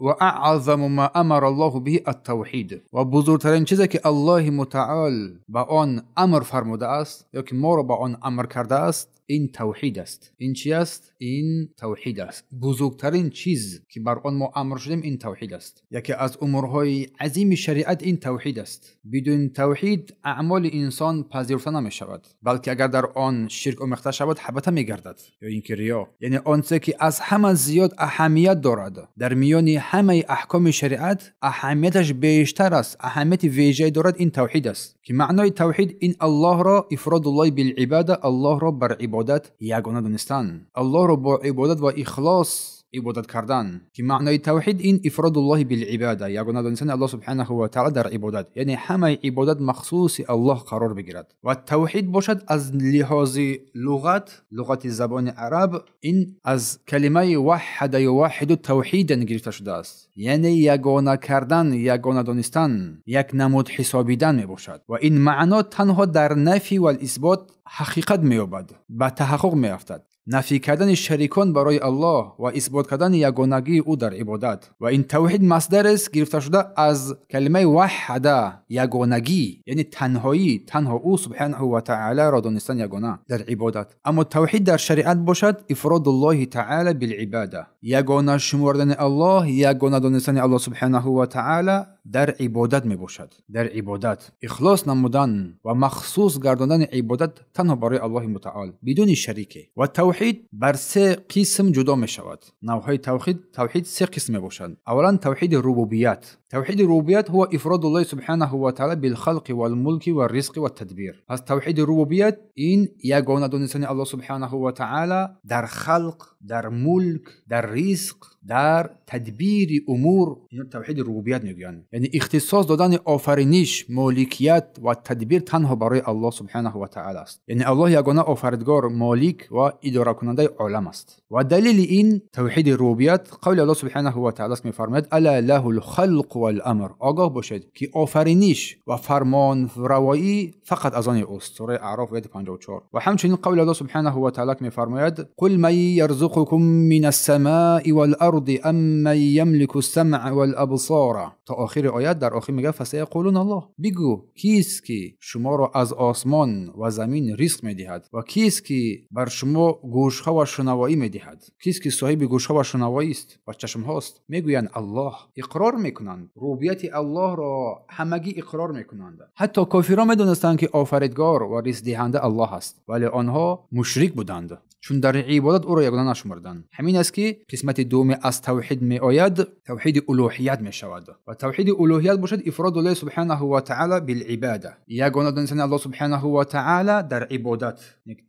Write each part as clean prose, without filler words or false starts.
و اعظم ما امر الله به التوحید، و بزرگترین چیزی که الله متعال به آن امر فرموده است یا که ما را به آن امر کرده است، این توحید است. این چی است؟ این توحید است. بزرگترین چیز که بر آن ما امر شدیم این توحید است. یکی از امورهای عظیم شریعت این توحید است. بدون توحید اعمال انسان پذیرفته نمی شود، بلکه اگر در آن شرک آمیخته شود حبطه می گردد، یا اینکه ریا. یعنی آنچه که از همه زیاد اهمیت دارد در میان همه احکام شریعت، اهمیتش بیشتر است، اهمیت ویژه دارد، این توحید است. که معنای توحید این الله را افراد الله بالعباده، الله را بر عبادت یگانه دانستن، الله را با عبادت و اخلاص عبادت کردن. که معنای توحید این افراد الله بالعباده، یگانه دانستن الله سبحانه و تعالی در عبادت، یعنی همه عبادت مخصوص الله قرار بگیرد. و توحید باشد از لحاظ لغت، لغت زبان عرب، این از کلمه وحد یوحد توحیدا گرفته شده است، یعنی یگانه کردن، یگانه دانستن، یک نمود حسابیدن می باشد. و این معنا تنها در نفی و اثبات حقیقت می یابد، به تحقق می افتد. نفی کردن شریکان برای الله و اثبات کردن یگانگی او در عبادت. و این توحید مصدر است گرفته شده از کلمه وحده، یگانگی، یعنی تنهایی، تنها او سبحانه و تعالی را دانستن یگانه در عبادت. اما توحید در شریعت باشد افراد الله تعالی بالعباده، یگانه شمردن الله، یگانه دانستن الله سبحانه و تعالی در عبادت می باشد. در عبادت اخلاص نمودن و مخصوص گرداندن عبادت تنها برای الله متعال بدون شریک. و توحید بر سه قسم جدا می شود. نوعهای توحید سه قسم می باشند. اولا توحید ربوبیت. توحید ربوبیت هو افراد الله سبحانه و تعالی بالخلق والملک والرزق والتدبیر. پس توحید ربوبیت این یگانه دانستن الله سبحانه و تعالی در خلق، در ملک، در رزق، در تدبیر امور، این توحید ربوبیت میگویند. یعنی اختصاص دادن آفرینش، مالکیت و تدبیر تنها برای الله سبحانه و تعالی است. یعنی الله یگانه آفریدگار، مالک و اداره کننده عالم است. و دلیل این توحید ربوبیت قول الله سبحانه و تعالی است میفرماید الا له الخلق والامر. آگاه باشید که آفرینش و فرمان روایی فقط از آن اوست. سوره اعراف آیه 54. و همچنین قول الله سبحانه و تعالی میفرماید قل من یرزقکم من السماء والارض ام من یملک السمع والابصار تا آخر آیت. در آخر میگه فسیقولون الله، بگو کیست که شما را از آسمان و زمین رزق میدهد و کیست که بر شما گوشها و شنوایی میدهد، کیست که صاحب گوشها و شنوایی است و چشم هاست. میگویند الله. اقرار میکنند، ربوبیت الله را همگی اقرار میکنند. حتی کافران میدونستند که آفریدگار و رزق دهنده الله است، ولی آنها مشرک بودند چون در عبادت او را یگانه نشمردند. همین است که قسمت دوم از توحید می آید، توحید الوهیت می شود. و توحید الوهیت باشد افراد الله سبحانه و تعالی بالعباده، یگانه دانستن الله سبحانه و تعالی در عبادت.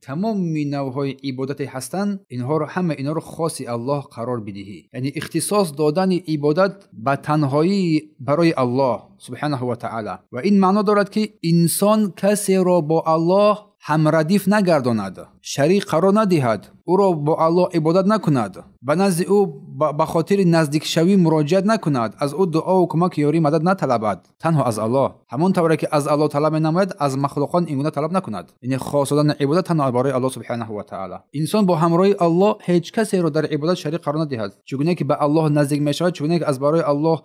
تمام نوعهای عبادت هستند، اینها را همه اینا را خاص الله قرار بدهی، یعنی اختصاص دادن عبادت به تنهایی برای الله سبحانه و تعالی. و این معنا دارد که انسان کسی را با الله همردیف نگرداند، شریک قرار ندهد، او را با الله عبادت نکند، به نزد او به خاطر نزدیک شوی مراجعت نکند، از او دعا و کمک یاری مدد نطلبد، تنها از الله. همان طوری که از الله طلب نماید از مخلوقان اینگونه طلب نکند. یعنی خاص دادن عبادت تنها برای الله سبحانه و تعالی. انسان با همراهی الله هیچ کسی را در عبادت شریک قرار ندهد. چگونه که به الله نزدیک می شود، چگونه که از برای الله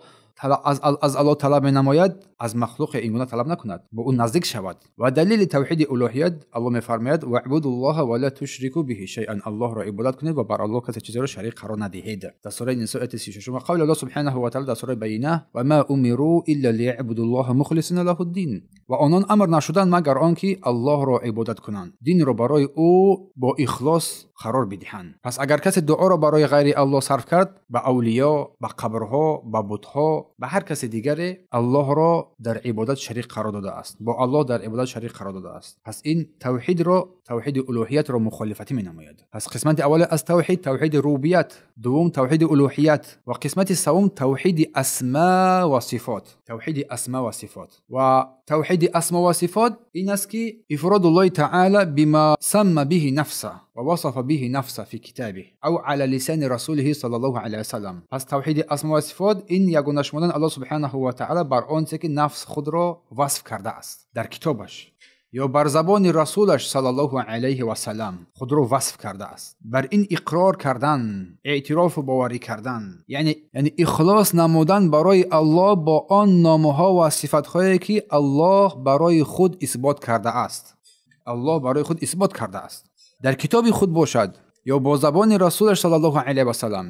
از الله طلب نماید، از مخلوق اینگونه طلب نکند، به او نزدیک شود. و دلیل توحید الوهیت الله میفرماید واعبدوا الله ولا تشركوا به شیئا، الله را عبادت کنید و بر الله کسی چیزی را شریک قرار ندهید. در سوره نساء آیه 36. و قول الله سبحانه و تعالی در سوره بینه و ما امروا الا ليعبدوا الله مخلصین له الدین، و آنان امر نشدند مگر آنکه الله را عبادت کنند، دین را برای او با اخلاص قرار بدهند. پس اگر کسی دعا را برای غیر الله صرف کرد، به اولیا، به قبرها، به بتها، به هر کس دیگری، الله را در عبادت شریک قرار داده است، با الله در عبادت شریک قرار داده است. پس این توحید را، توحید الوهیت را مخالفتی می نماید. پس قسمت اول از توحید، توحید ربوبیت، دوم توحید الوهیت، و قسمت سوم توحید اسما و صفات. توحید اسما و صفات. و توحید اسما و صفات این است که افراد الله تعالی بما سمى به نفسه و وصف به نفسه فی کتابه او علی لسان رسوله صلی الله علیه وسلم. پس توحید اسما و صفات این یگانه شمردن الله سبحانه و تعالی بر آنچه که نفس خود را وصف کرده است در کتابش ё бар забони расулаш саллаллоҳу алайҳи васаллам худро васф кардааст, бар ин иқрор кардан, эътирофу боварӣ кардан, яъне ихлос намудан барои Аллоҳ бо он номҳо ва сифатҳое ки Аллоҳ барои худ исбот кардааст. Аллоҳ барои худ исбот кардааст. Дар китоби худ бошад ё бо забони расулаш саллаллоҳу алайҳи васаллам,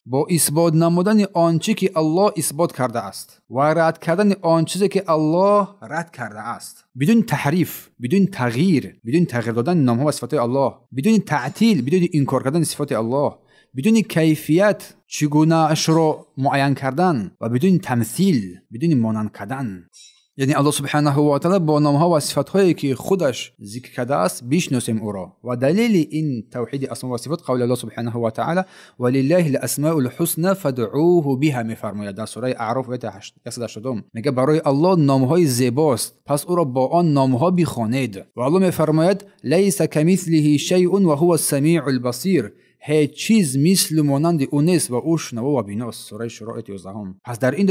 бо исбот намудани он чӣ ки Аллоҳ исбот кардааст ва рад кардани он чизе ки Аллоҳ рад кардааст, бидуни таҳриф, бидуни тағйир, бидуни тағйир додани номҳо ва сифатҳои Аллоҳ, бидуни таътил, бидуни инкор кардани сифати Аллоҳ, бидуни кайфият чӣ гунаашро муайян кардан ва бидуни тамсил, бидуни монанд кардан. Яъне Аллоҳ субҳанаҳу ва таъала бо номҳо ва сифатҳое ки худаш зикр кардааст бишносем ӯро. Ва далели ин тавҳиди асмо ва сифат қавли Аллоҳ субҳанаҳу ва таъала валиллаҳи аласмаул ҳусна фадъууҳу биҳа мефармояд дар сураи Аъроф ояти 180. Мегӯяд барои Аллоҳ номҳои зебост, пас ӯро бо он номҳо бихонед. Ва Аллоҳ мефармояд лайса камислиҳи шайъун ва ҳува самиъул басир, ҳеҷ чиз мислу монанди ӯ нест ва ӯ шунаво ва биност. Сураи Шуро ояти 11. Пас дар ин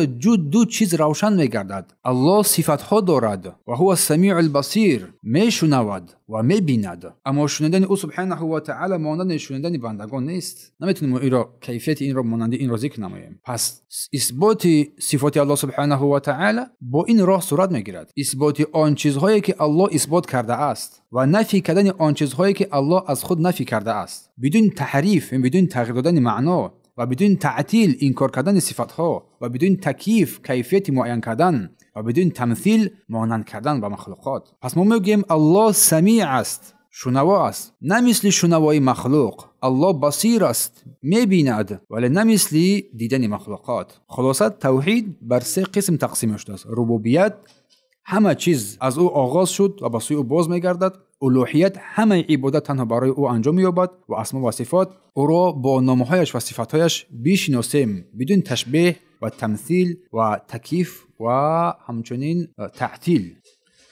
ду чиз равшан мегардад. Аллоҳ сифатҳо дорад ва ҳува самиъул басир, мешунавад ва мебинад. Аммо шунидани ӯ субҳанаҳу ва таъала монанди шунидани бандагон нест. Наметавонем инро, кайфияти инро, монанди инро зикр намоем. Пас исботи сифоти Аллоҳ субҳанаҳу ва таъала бо ин роҳ сурат мегирад. Исботи он чизҳое ки Аллоҳ исбот кардааст ва нафи кардани он чизҳое ки Аллоҳ аз худ нафи кардааст, бидуни таҳриф, бидуни тағйир додани маъно ва бидуни таътил, инкор кардани сифатҳо ва бидуни такйиф, кайфияти муайян кардан ва бидуни тамсил, монанд кардан ба махлуқот. Пас мо мегӯем Аллоҳ самиъ аст, шунаво аст, на мисли шунавои махлуқ. Аллоҳ басир аст, мебинад, вале на мисли дидани махлуқот. Хулоса, тавҳид бар се қисм тақсим шудааст. Рубубият, ҳама чиз аз ӯ оғоз шуд ва ба сӯи ӯ боз мегардад. Улуҳият, ҳамаи ибодат танҳо барои ӯ анҷом меёбад. Ва асмо ва сифот, ӯро бо номҳояш ва сифатҳояш бишиносем, бидуни ташбеҳ ва тамсил ва такйиф ва ҳамчунин таътил.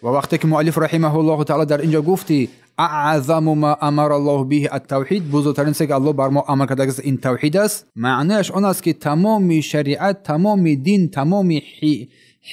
Ва вақте ки муаллиф раҳимаҳуллоҳу таъала дар инҷо гуфти аъзаму ма амара Аллоҳу биҳи ат-тавҳид, бузургтарин чизе ки Аллоҳ бар мо амр кардааст ин тавҳид аст, маънояш он аст ки тамоми шариат, тамоми дин, тамоми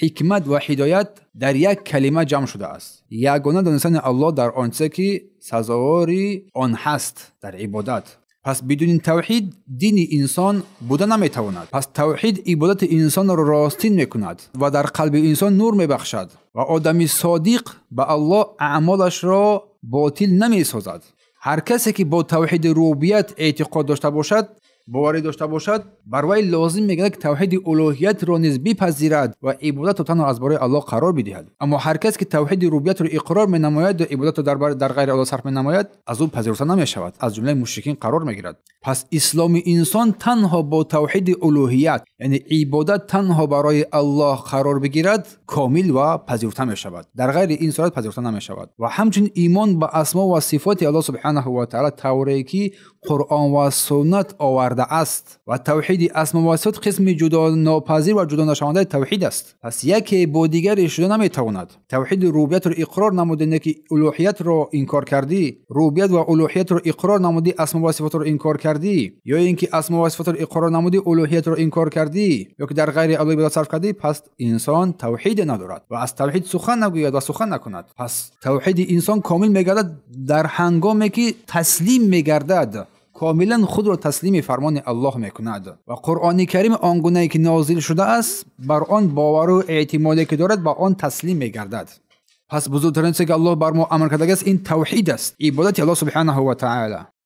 ҳикмат ва ҳидоят дар як калима ҷамъ шудааст. Ягона донистани Аллоҳ дар он чизе ки сазовори он ҳаст дар ибодат. Пас бидуни тавҳид дини инсон буда наметавонад. Пас тавҳид ибодати инсонро ростин мекунад ва дар қалби инсон нур мебахшад ва одами содиқ ба Аллоҳ аъмолашро ботил намесозад. Ҳар касе ки бо тавҳиди рубубият эътиқод дошта бошад, боварӣ дошта бошад, бар вай лозим мегардад ки тавҳиди улуҳиятро низ бипазирад ва ибодатро танҳо аз барои Аллоҳ қарор бидиҳад. Аммо ҳар кас ки тавҳиди рубубиятро иқрор менамояд ва ибодатро дар ғайри Аллоҳ сарф менамояд, аз ӯ пазируфта намешавад, аз ҷумлаи мушрикин қарор мегирад. Пас исломи инсон танҳо бо тавҳиди улуҳият, яъне ибодат танҳо барои Аллоҳ қарор бигирад, комил ва пазируфта мешавад. Дар ғайри ин сурат пазируфта намешавад. Ва ҳамчунин имон ба асмо ва сифоти Аллоҳ субҳанаҳу ва таъала тавре ки Қуръон ва суннат овардааст ва тавҳиди асмо ва сифот қисми ҷудонопазир ва ҷудонашавандаи тавҳид аст. Пас яке бо дигаре шуда наметавонад. Тавҳиди рубубиятро иқрор намудӣ, ки улуҳиятро инкор кардӣ, рубубият ва улуҳиятро иқрор намудӣ, асмо ва сифотро инкор кардӣ, ё ин ки асмо ва сифотро иқрор намудӣ, улуҳиятро инкор кардӣ, ё ки дар ғайри Аллоҳ ибодат сарф кардӣ, пас инсон тавҳид надорад ва аз тавҳид сухан нагӯяд ва сухан накунад. Пас тавҳиди инсон комил мегардад дар ҳангоме ки таслим мегардад, комилан худро таслими фармони Аллоҳ мекунад ва Қуръони Карим он гунае ки нозил шудааст бар он бовару эътимоде ки дорад ба он таслим мегардад. Пас бузургтарин чизе ки Аллоҳ бар мо амр кардааст ин тавҳид аст, ибодати Аллоҳ субҳанаҳу ва таъала.